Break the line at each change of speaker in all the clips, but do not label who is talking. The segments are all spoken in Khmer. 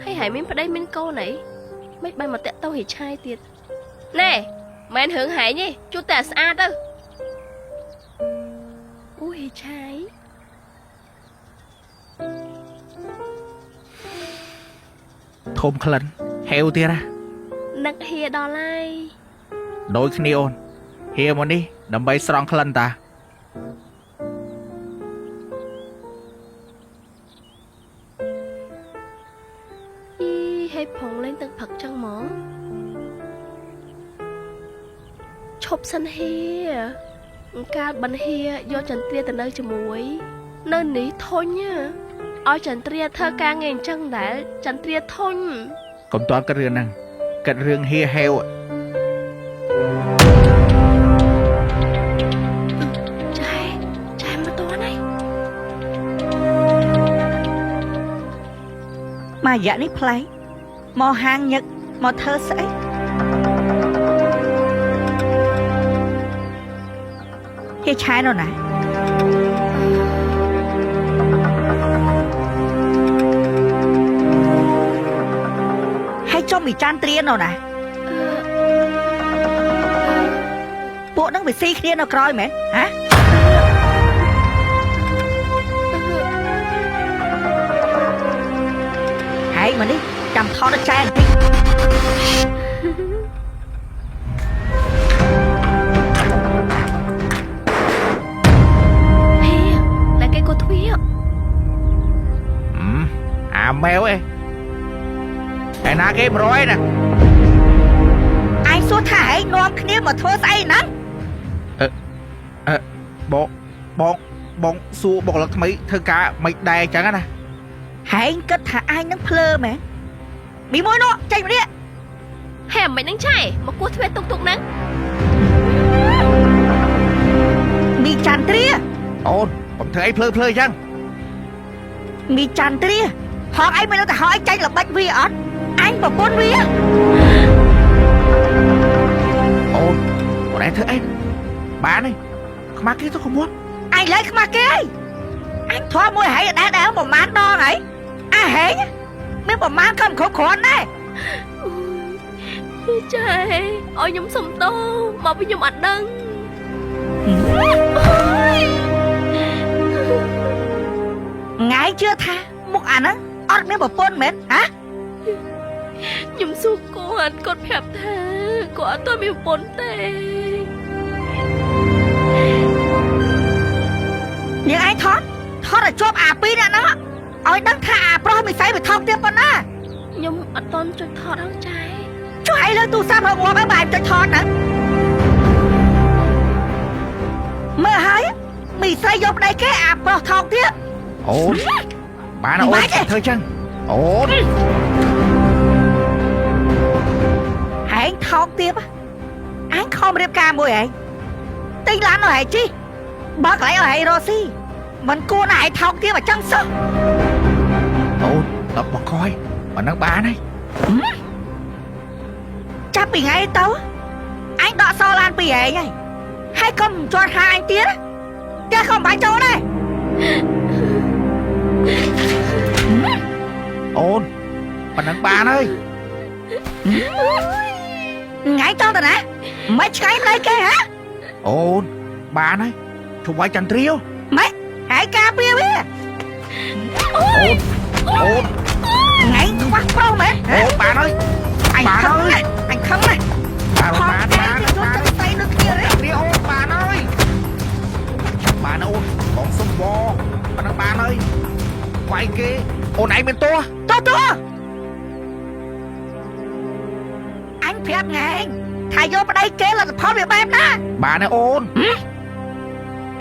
ហើយហែងមានប្តីមានកូនអីមិនបានមកតាក់ទងហេឆាយទៀតណែមិនរឿងហែងទេជួតែស្អាតទៅអូហេឆាយ
ធំក្លិនហេវទៀតណា
នឹកហៀដល់ហើយ
ដូចគ្នាអូនហៀមកនេះដើម្បីស្រង់ក្លិនតា
អីហើយផងលេងទឹកផឹកចឹងហ្មងឈប់សិនហៀកាលបិនហៀយកចន្ទ្រាទៅនៅជាមួយ នៅនេះធុញណាឲ្យចន្ទ្រាធ្វើការងារអញ្ចឹងដែរចន្ទ្រាធុញ
កុំតន់គិតរឿងហ្នឹងគិតរឿងហៀហេវ
ចែចែមកតន់ហើយ
មួយរយៈនេះប្លែកមកហាងញឹកមកធ្វើស្អីគេឆែនណា ហើយចុំមីចាន់ត្រៀននោះណា
អឺ
ពួកហ្នឹងវាស៊ីគ្នានៅក្រោយមែនហ៎ហើយមកនេះចាំថតដល់ចែបន្តិច
ហេតែគេក៏ទ្វា
ហឹមអាម៉ែវឯងឯណាគេ100ណា
ឯងសួរថាឯងនាំគ្នាមកធ្វើស្អីហ្នឹង
អឺបងបងបងសួរបុគ្គលិកថ្មីធ្វើការមិនដែរអញ្ចឹងណា
ហែងគិតថាឯងនឹងភ្លើមែនមីមួយនោះចេញមកនេះ
ហេមិននឹងឆែមកគោះទ្វាទុកទុកហ្នឹង
មីចន្ទ្រា
អូនកុំធ្វើអីភ្លើភ្លើអញ្ចឹង
មីចន្ទ្រាហងឯងមិនដឹងទៅហងឯងចាញ់ល្បិចវាអត់អញប្រពន្ធវា
អូនអូនឯងធ្វើអីបានទេខ្មាស់គេទៅកុំមាត់
អញលែងខ្មាស់គេហើយអញធំមួយហែងដែរដែរប្រហែលដងហើយអាហែងមានប្រហែលក៏មិនគ្រប់គ្រាន់ដែរ
អូយចែឲ្យខ្ញុំសុំទោសមកពីខ្ញុំអត់ដឹង
ថ្ងៃជឿថាមុខអាហ្នឹងអត់មានប្រពន្ធមែនហ៎
ខ្ញុំសួរគាត់គាត់ប្រាប់ថាគាត់អត់ទាន់មានប្រពន្ធទេ
នាងឯងថតថតឲ្យជាប់អាពីរអ្នកហ្នឹងឲ្យដឹងថាអាប្រុសមិស័យវាថោកទៀតប៉ុណ្ណា
ខ្ញុំអត់ទាន់ចុចថតហ្នឹងចែ
ចុះឯងលើទូរស័ព្ទរកងាប់ហើយបែរចុចថតហ្នឹងមើលហើយមីស្រីយកប្តីគេអាប្រុសថោកទៀត
អូនបានអូន
មិនបាច់ទេ
ធ្វើអញ្ចឹងអូន
ហែងថោកទៀតអញខំរៀបការមួយហែងទិញឡានឲ្យហែងជិះបើកន្លែងឲ្យហែងរកស៊ីមិនគួរណាហែងថោកទៀតអញ្ចឹងសោះ
អូនដល់បកយប៉ុណ្ណឹងបានហើយ
ចាប់ពីថ្ងៃទៅអញដកសោឡានពីហែងហើយហើយកុំជាន់ហាអញទៀតផ្ទះក៏មិនបាច់ចូលដែរ
អូនប៉ុណ្ណឹងបានហើយ
ថ្ងៃចង់ទៅណាមិនឆ្ងាយប្តីគេហ៎
អូនបានហើយជុំវាយចន្ទ្រាវ
ម៉េចហែងការពារវា
អូនអូន
ថ្ងៃខ្វះប្រុសមែនហ៎
អូនបានហើយ
អញខឹងណាស់អញខឹងណាស់
បាន
ផង
បាន
គេ
បាន
គេយក
បាន
ទឹកស្រីដូចគ្នាទេ
ចន្ទ្រាអូនបានហើយបានអូនបងសុំវប៉ុណ្ណឹងបានហើយវាយគេអូនឯងមានទោះ
តោះតោះអញប្រាប់ថ្ងៃថាយកប្តីគេលទ្ធផលវាបែបណា
បានហើយអូន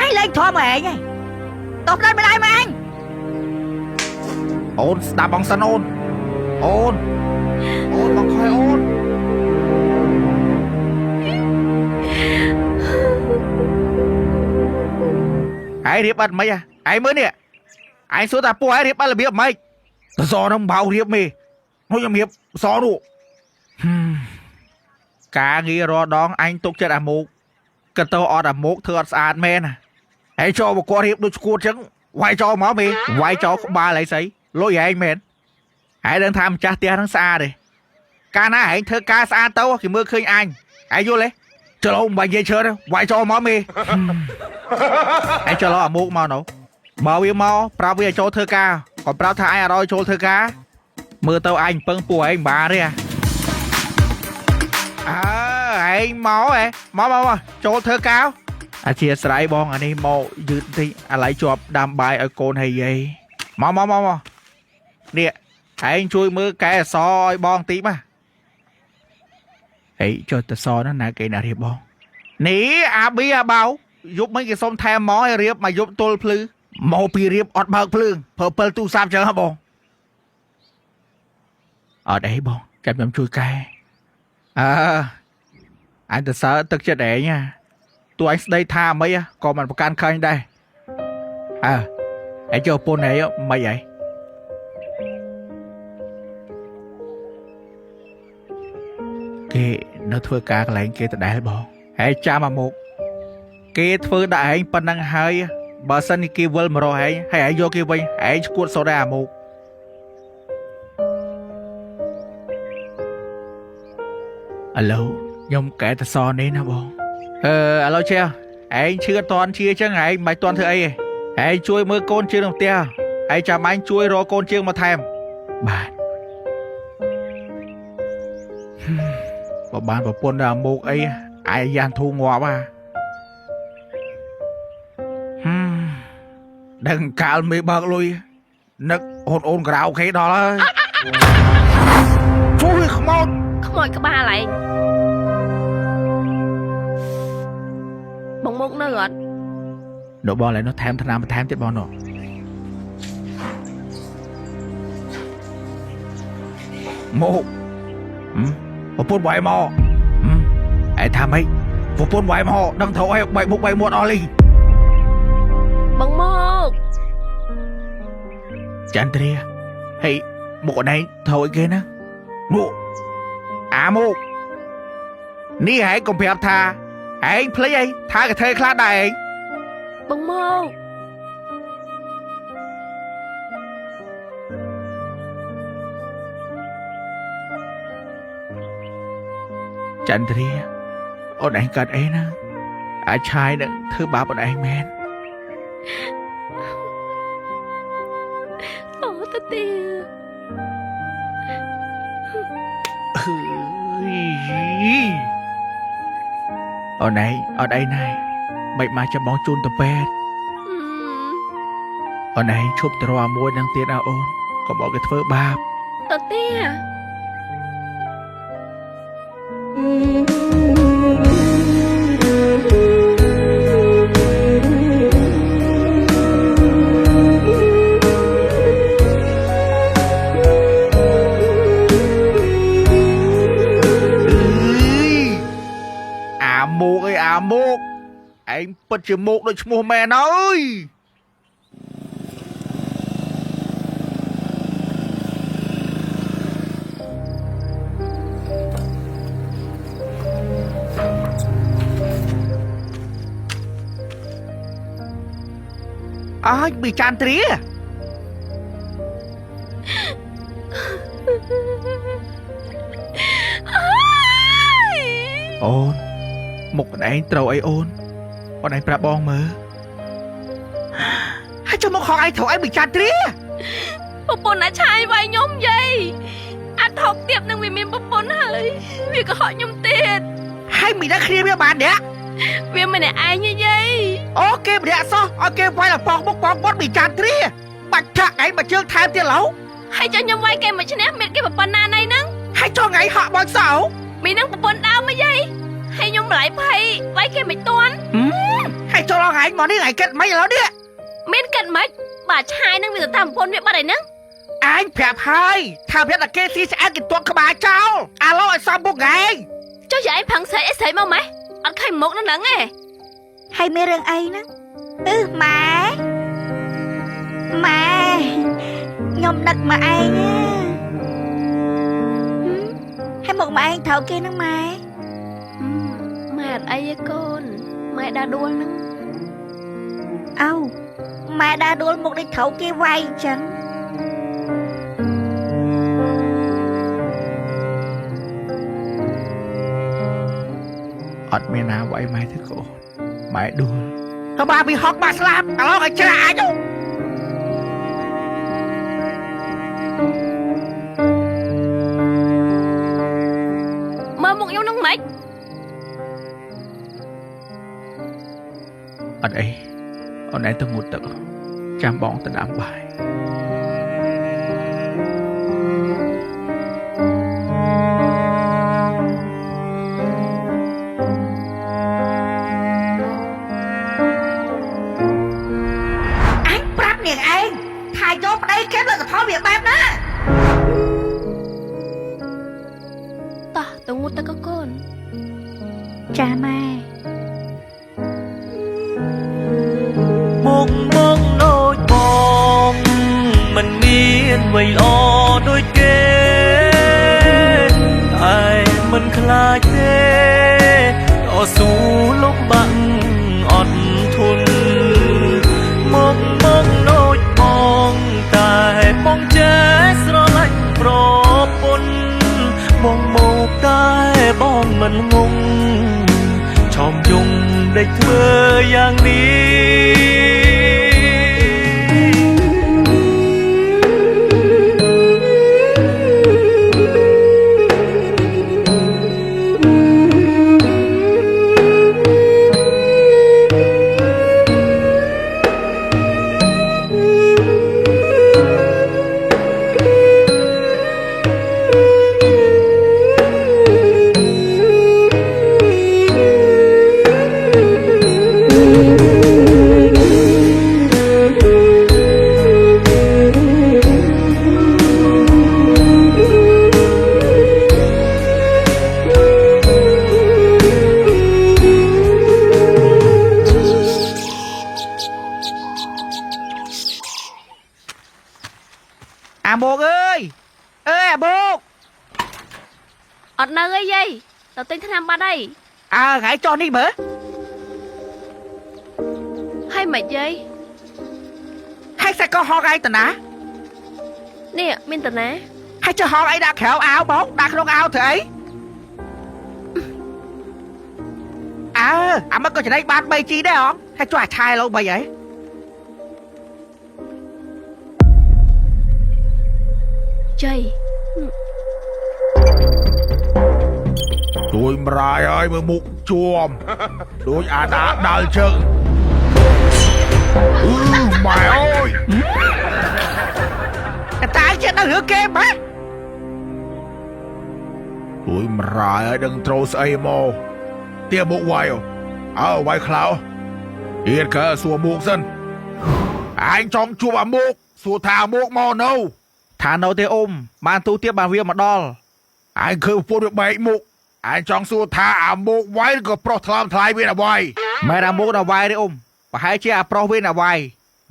អញលែងធំមកឯងហើយតោះប្តីម្ដាយមកអញ
អូនស្ដាប់បងសិនអូនអូនអូនបងខយអូន ហើយរៀបអត់មិនហ៎ឯងមើលនេះឯងសួរថាពួកឯងរៀបអត់របៀបម៉េចតសនឹងបៅរៀបមេនោះខ្ញុំរៀបសនោះហឹមការងាររាល់ដងអញទុកចិត្តអាមុកក៏ទៅអត់អាមុកធ្វើអត់ស្អាតមែនណាហើយចូលមកគាត់រៀបដូចឈួតចឹងវាយចោលមកមេវាយចោលក្បាលអីស្អីលុយឯងមែន ឯងដឹងថាម្ចាស់ផ្ទះហ្នឹងស្អាតទេកាលណាឯងធ្វើការស្អាតទៅគេមើលឃើញអញឯងយល់ទេចុះមិនបាច់និយាយច្រើនទេវាយចូលមកមេឯងចុះអាមុកមកនោះបើវាមកប្រាប់វាឲ្យចូលធ្វើការក៏ប្រាប់ថាឯងអត់ឲ្យចូលធ្វើការមើលទៅឯងពឹងពួកឯងមិនបានទេអើឯងមកហ៎មកមកចូលធ្វើការអធិស្ឋានបងអានេះមកយឺតតិចអាឡ័យជាប់ដាំបាយឲ្យកូនហើយយាយមកមកមកមកនេះឯងជួយមើលកែអសឲ្យបងតិចមកហេចុះតសណាណាគេណារៀបបងនេះអាប៊ីអាបៅយប់មិញគេសុំថែមមកឲ្យរៀបមកយប់ទល់ភ្លឺមកពីរៀបអត់បើកភ្លើងប្រើពិលទូរស័ព្ទចឹងហ៎បងអត់អីបងចាំខ្ញុំជួយកែអើអញទៅសើទឹកចិត្តឯងណាតួអញស្ដីថាអីក៏មិនប្រកាន់ឃើញដែរអើឯងចូលពុនឯងមិនអីគេនៅធ្វើការកន្លែងគេដដែលបងហើយចាំអាមុខគេធ្វើដាក់ឯងប៉ុណ្ណឹងហើយបើសិនគេវិលមករកឯងហើយឯងយកគេវិញឯងឈួតសូដែរអាមុខឥឡូវខ្ញុំកែតសនេះណាបងអឺឥឡូវចេះឯងឈឺអត់តាន់ជាចឹងឯងមិនតាន់ធ្វើអីទេឯងជួយមើលកូនជាងក្នុងផ្ទះឯងចាំឯងជួយរកកូនជាងមកថែមបាទបើបានប្រពន្ធដល់មុខអីឯងយ៉ាងធូរងាប់ហ่าដឹងកាលមេបើកលុយនឹកអូនក្រៅខេដល់ហើយជួយខ្មោច
ខ្មោចក្បាលឯងបងមុខនៅអត់
នៅបងឡើយនោះថែមថ្នាំបន្ថែមទៀតបងនោះមកប្រពន្ធវាយមកឯងថាម៉េចប្រពន្ធវាយមកដឹងត្រូវឲ្យបែកមុខបែកមាត់អស់លី
បងមក
ចន្ទ្រាហេមុខអណែងត្រូវឲ្យគេណានោះអាមុខនេះឯងកុំប្រាប់ថាឯងភ្លេចអីថាកថេខ្លះដែរឯង
បងមក
ចន្ទ្រាអូនឯងកាត់អីណាអាឆាយនឹងធ្វើបាបអូនឯងមែន
អូទៅទេ
អូនឯងអត់អីណែមិនមកចាំបងជូនទៅពេទ្យអូនឯងឈប់ទៅរកមួយនឹងទៀតអើអូនកុំឲ្យគេធ្វើបាប
ទៅទេ
អាមុកអីអាមុកឯងពិតជាមុកដូចឈ្មោះមែនអើយអើយប៊ីចាន់ទ្រាអូនមុខអូនឯងត្រូវអីអូនអូនឯងប្រាប់បងមើលហើយចុះមកខកឯងត្រូវអីប៊ីចាន់ទ្រា
ប្រពន្ធអាឆាយវាយខ្ញុំយាយអាថោកទៀបនឹងវាមានប្រពន្ធហើយវាក៏ហក់ខ្ញុំទៀត
ហើយមិនដឹងគ្នាវាបានទេ
វាម្នាក់ឯងយាយ
អូគេម្នាក់សោះឲ្យគេវាយដល់ប៉ោងមុខប៉ោងមាត់ប៊ីចាន់ទ្រាបាច់ចាក់ឯងមកជើងថែមទៀតឡូវ
ហើយចុះខ្ញុំវាយគេមកឈ្នះមានគេប្រពន្ធណាណៃហ្នឹង
ហើយចុះថ្ងៃហក់បងសោ
មីនឹងប្រពន្ធដើមមកយាយហើយខ្ញុំម្លាយភ័យវាយគេមិនទាន់
ហើយចូលដល់ថ្ងៃមកនេះថ្ងៃគិតមិនឥឡូវនេះ
មានគិតមិនបាទឆាយនឹងវាទៅតាមប្រពន្ធវាបាត់ហើយហ្នឹង
អញប្រាប់ហើយថាប្រាប់តែគេស៊ីស្អាតគេទាត់ក្បាលចោលឥឡូវឲ្យសមមុខឯង
ចុះយាយឯងផឹងស្រីអីស្រីមកម៉េះអត់ឃើញមុខនៅហ្នឹងឯង
ហើយមានរឿងអីហ្នឹងអឺម៉ែម៉ែខ្ញុំដឹកមកឯងហើយមកម៉ែឯងត្រូវគេហ្នឹងម៉ែ
ម៉ែអត់អីទេកូនម៉ែដើរដួលហ្នឹង
អោម៉ែដើរដួលមុខដូចត្រូវគេវាយអញ្ចឹង
អត់មានណាវាយម៉ែទេកូនម៉ែដួល
ទៅបាពីហុកបាស្លាប់ឥឡូវឲ្យច្រាអាច
មើលមុខខ្ញុំនឹងម៉េច
អត់អីអូនឯងទៅងូតទឹកចាំបងទៅដាំបាយ
អញប្រាប់នាងឯងថាយកប្តីគេលទ្ធផលវាបែបណា
តោះទៅងូតទឹកកូន
ចាម៉ែ
មុខមកដូចបងមិនមានអ្វីល្អដូចគេតែមិនខ្លាចទេតស៊ូលំបាក់អត់ធន់មុខមកដូចបងតែបងចេះស្រឡាញ់ប្រពន្ធបងមកតែបងមិនងងឆោមយងដេកធ្វើយ៉ាងនេះ
អាមកអើយអើយអាមក
អត់នៅអីយាយទៅទិញថ្នាំបាត់អី
អើថ្ងៃចុះនេះមើល
ហើយមិនយាយ
ហើយសាច់កោហកឯងតាណា
នេះមានតាណា
ហើយចុះហកឯងដាក់ក្រៅអាវបងដាក់ក្នុងអាវធ្វើអីអើអាមកក៏ចំណេញបាន 3G ដែរហ៎ហើយចុះអាឆាយឡូវ3ហី
ជ័យ
ជួយម្រាយហើយមើលមុខជួមដូចអាដាដាល់ជើងអឺម៉ែអើយ
តែចេះដល់រឿងគេម៉េច
ជួយម្រាយឲ្យដឹងត្រូវស្អីមកទៀមុខវាយអើវាយខ្លៅអៀតកើសួរមុខសិនអញចង់ជួបអាមុខសួរថាអាមុខមកនៅថានៅទេអ៊ំបានទូទៀតបានវាមកដល់អញឃើញប្រពន្ធវាបែកមុខអញចង់សួរថាអាមុខវាយឬក៏ប្រុសថ្លើមថ្លៃវាណាវាយមែនអាមុខណាវាយទេអ៊ំប្រហែលជាអាប្រុសវាណាវាយ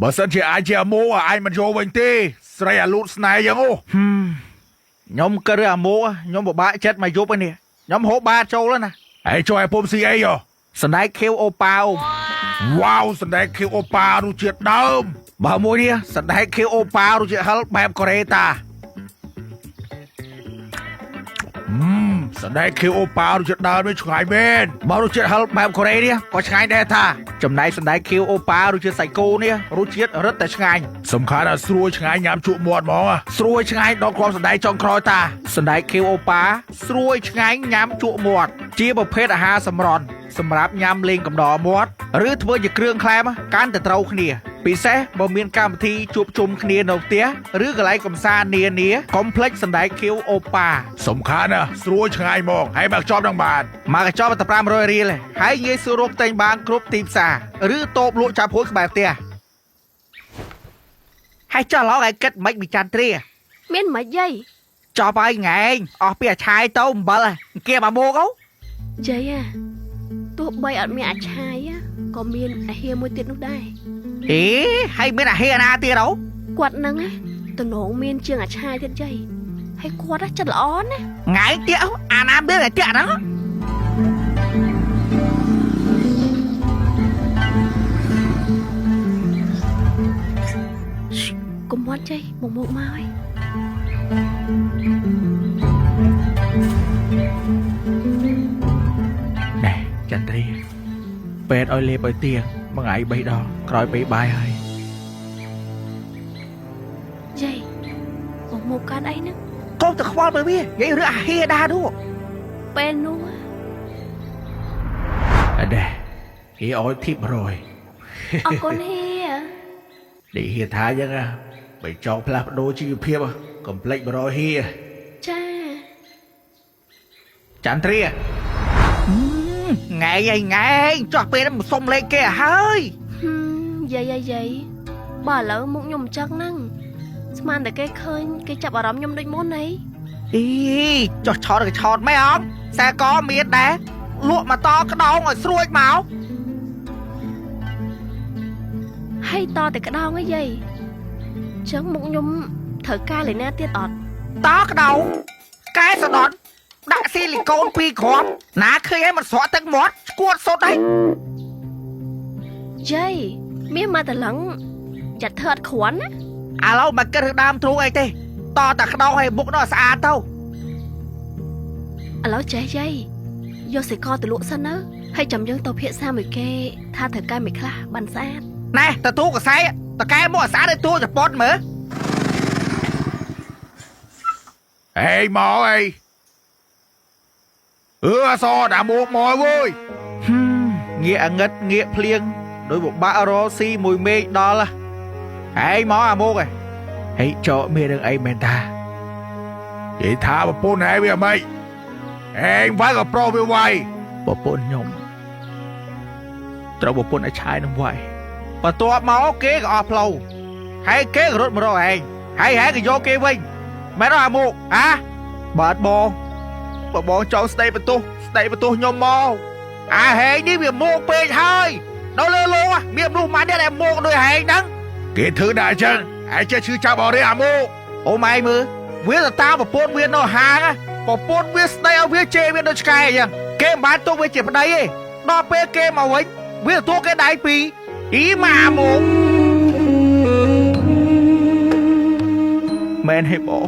បើសិនជាអញជាអាមុខអញមិនយកវិញទេស្រីអាលូតស្នេហ៍យ៉ាងអូខ្ញុំគិតរឿងអាមុខខ្ញុំពិបាកចិត្តមកយប់ឯនេះខ្ញុំហូបបាតចូលណាហើយជួយឲ្យពុំស៊ីអីយោសណ្ដែកខៀវអូប៉ាអ៊ំវ៉ាវសណ្ដែកខៀវអូប៉ារសជាតិដើមបើមួយនេះសណ្ដែកខៀវអូប៉ារសជាតិហឹលបែបកូរ៉េតាសណ្ដែកខៀវអូប៉ារសជាតិដើមនេះឆ្ងាញ់មែនបើរសជាតិហឹលបែបកូរ៉េនេះក៏ឆ្ងាញ់ដែរថាចំណែកសណ្ដែកខៀវអូប៉ារសជាតិសាច់គោនេះរសជាតិរឹតតែឆ្ងាញ់សំខាន់ថាស្រួយឆ្ងាញ់ញ៉ាំជក់មាត់ហ្មងស្រួយឆ្ងាញ់ដល់គ្រាប់សណ្ដែកចុងក្រោយតាសណ្ដែកខៀវអូប៉ាស្រួយឆ្ងាញ់ញ៉ាំជក់មាត់ជាប្រភេទអាហារសម្រន់សម្រាប់ញ៉ាំលេងកំដរមាត់ឬធ្វើជាគ្រឿងក្លែមកាន់តែត្រូវគ្នាពិសេសបើមានកម្មវិធីជួបជុំគ្នានៅផ្ទះឬកន្លែងកំសាន្តនានាកុំភ្លេចសណ្ដែកខៀវអូប៉ាសំខាន់ណាស្រួយឆ្ងាយមកហើយមកចប់នឹងបានមកកញ្ចប់តែ500រៀលហើយងាយស្រួលរកទិញបានគ្រប់ទីផ្សារឬតូបលក់ចាប់ហួយក្បែរផ្ទះ
ហើយចុះឡងឯងគិតមិនពីចន្ទ្រា
មានមិនយាយ
ចប់ហើយងែងអស់ពីអាឆាយទៅអំបិលអង្គាមអាមកអូ
យាយអាទោះបីអត់មានអាឆាយក៏មានអាហារមួយទៀតនោះដែរ
អេហើយមានអាហារណាទៀតអូ
គាត់នឹងតំណងមានជាងអាឆាយទៀតយាយហើយគាត់ចិត្តល្អណាស់
ថ្ងៃទៀតអាណាមានថ្ងៃទៀតហ្នឹង
កុំមាត់យាយមកមកមកហើយ
ណែច ចន្ទ្រាពេទ្យឲ្យលេបឲ្យទៀងមួយថ្ងៃ3ដងក្រោយពេលបាយហើយ
យាយបងមកកាន់អីហ្នឹង
កុំទៅខ្វល់បើវានិយាយរឿងអាហៀដានោះ
ពេលនោះ
អត់ដែរគេឲ្យធីប100
អរគុណហៀ
នេះហៀថាយ៉ាងណាបើចង់ផ្លាស់ប្ដូរជីវភាពកុំភ្លេច100ហៀ
ចា
ចន្ទ្រាងៃឯងងៃចោះពេលហ្នឹងមិនសុំលេខគេឲ្យហើយ
ហឹមយាយយាយយាយបើឥឡូវមុខខ្ញុំអញ្ចឹងហ្នឹងស្មានតែគេឃើញគេចាប់អារម្មណ៍ខ្ញុំដូចមុនអី
អីចោះឆោតក៏ឆោតម៉េចអងខ្សែកមានដែរលក់មកតក្តោងឲ្យស្រួចមក
ហើយតតែក្តោងអីយាយអញ្ចឹងមុខខ្ញុំត្រូវការលេណាទៀតអត់
តក្តោងកែសដន់ដាក់ស៊ីលីកូនពីរគ្រាប់ណាឃើញឲ្យมันស្រក់ទឹកមាត់ឈួតសុតហើយ
យាយមានមកតឡឹងយ៉ាត់ធ្វើអត់គ្រាន់ណា
ឥឡូវមិនគិតរឿងដើមទ្រូងអីទេតតែក្តោងឲ្យមុខនោះឲ្យស្អាតទៅ
ឥឡូវចេះយាយយកសេកទៅលក់សិនណាហើយចាំយើងទៅភាសាមួយគេថាត្រូវការមួយខ្លះបានស្អាត
ណែតទូកសែតកែមកឲ្យស្អាតឲ្យទូជប៉ុនមើលអេមកអីអឺអសដាក់មកមកវើយងាកអាងឹតងាកភ្លៀងដោយបបាក់រកស៊ីមួយមេឃដល់ហេមកអាមកហេហេចោមានរឿងអីមែនតានិយាយថាប្រពន្ធហែវាម៉េចហេវាយក៏ប្រុសវាវាយប្រពន្ធខ្ញុំត្រូវប្រពន្ធឲ្យឆាយនឹងវាយបន្ទាប់មកគេក៏អស់ផ្លូវហើយគេក៏រត់មករកឯងហើយហែក៏យកគេវិញមែនអត់អាមកអាបាទបងបើបងចង់ស្ដីបន្ទោសស្ដីបន្ទោសខ្ញុំមកអាហែងនេះវាមកពេកហើយដល់លើលោកមានមនុស្សម៉ាននេះដែលមកដូចហែងហ្នឹងគេធ្វើដែរអញ្ចឹងឯងចេះឈឺចាប់អត់ទេអាមកអូម៉ែមើលវាទៅតាមប្រពន្ធវានៅហាងប្រពន្ធវាស្ដីឲ្យវាជេរវាដូចឆ្កែអញ្ចឹងគេមិនបានទុកវាជាប្តីទេដល់ពេលគេមកវិញវាទទួលគេដៃពីរអ៊ីម៉ាមកមែនហេបង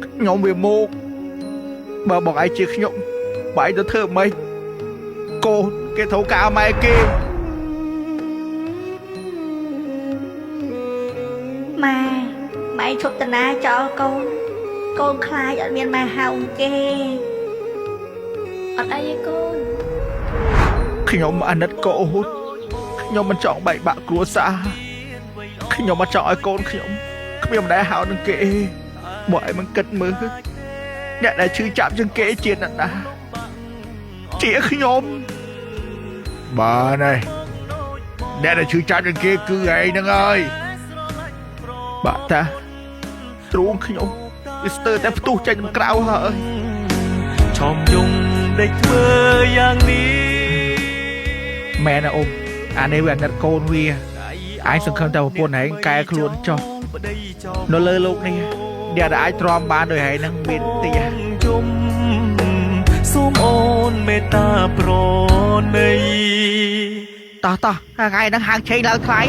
ខ្ញុំវាមកបើបងឯងជាខ្ញុំបើឯងទៅធ្វើម៉េចកូនគេត្រូវការម៉ែគេ
ម៉ែម៉ែឈប់តាណាចោលកូន កូនខ្លាចអត់មានម៉ែហៅគេ
អត់អីទេកូន
ខ្ញុំអាណិតកូនខ្ញុំមិនចង់បែកបាក់គ្រួសារខ្ញុំមិនចង់ឲ្យកូនខ្ញុំគ្មានម្ដាយហៅនឹងគេបើឯងមិនគិតមើលអ្នកដែលឈឺចាប់ជាងគេជាអ្នកណាជាខ្ញុំបាទហើយអ្នកដែលឈឺចាប់ជាងគេគឺឯងហ្នឹងហើយបាទតាទ្រូងខ្ញុំវាស្ទើរតែផ្ទុះចេញមកក្រៅហើយ
ឆោមយំដេកធ្វើយ៉ាងនេះ
មែនណាអ៊ំអានេះវាអាណិតកូនវាឯងសង្ឃឹមតែប្រពន្ធឯងកែខ្លួនចុះនៅលើលោកនេះអ្នកដែលអាចទ្រាំបានដោយឯងហ្នឹងមានតិច
យំសូមអូនមេត្តាប្រណី
តោះតោះថ្ងៃហ្នឹងហាងឆេងឡើងថ្លៃ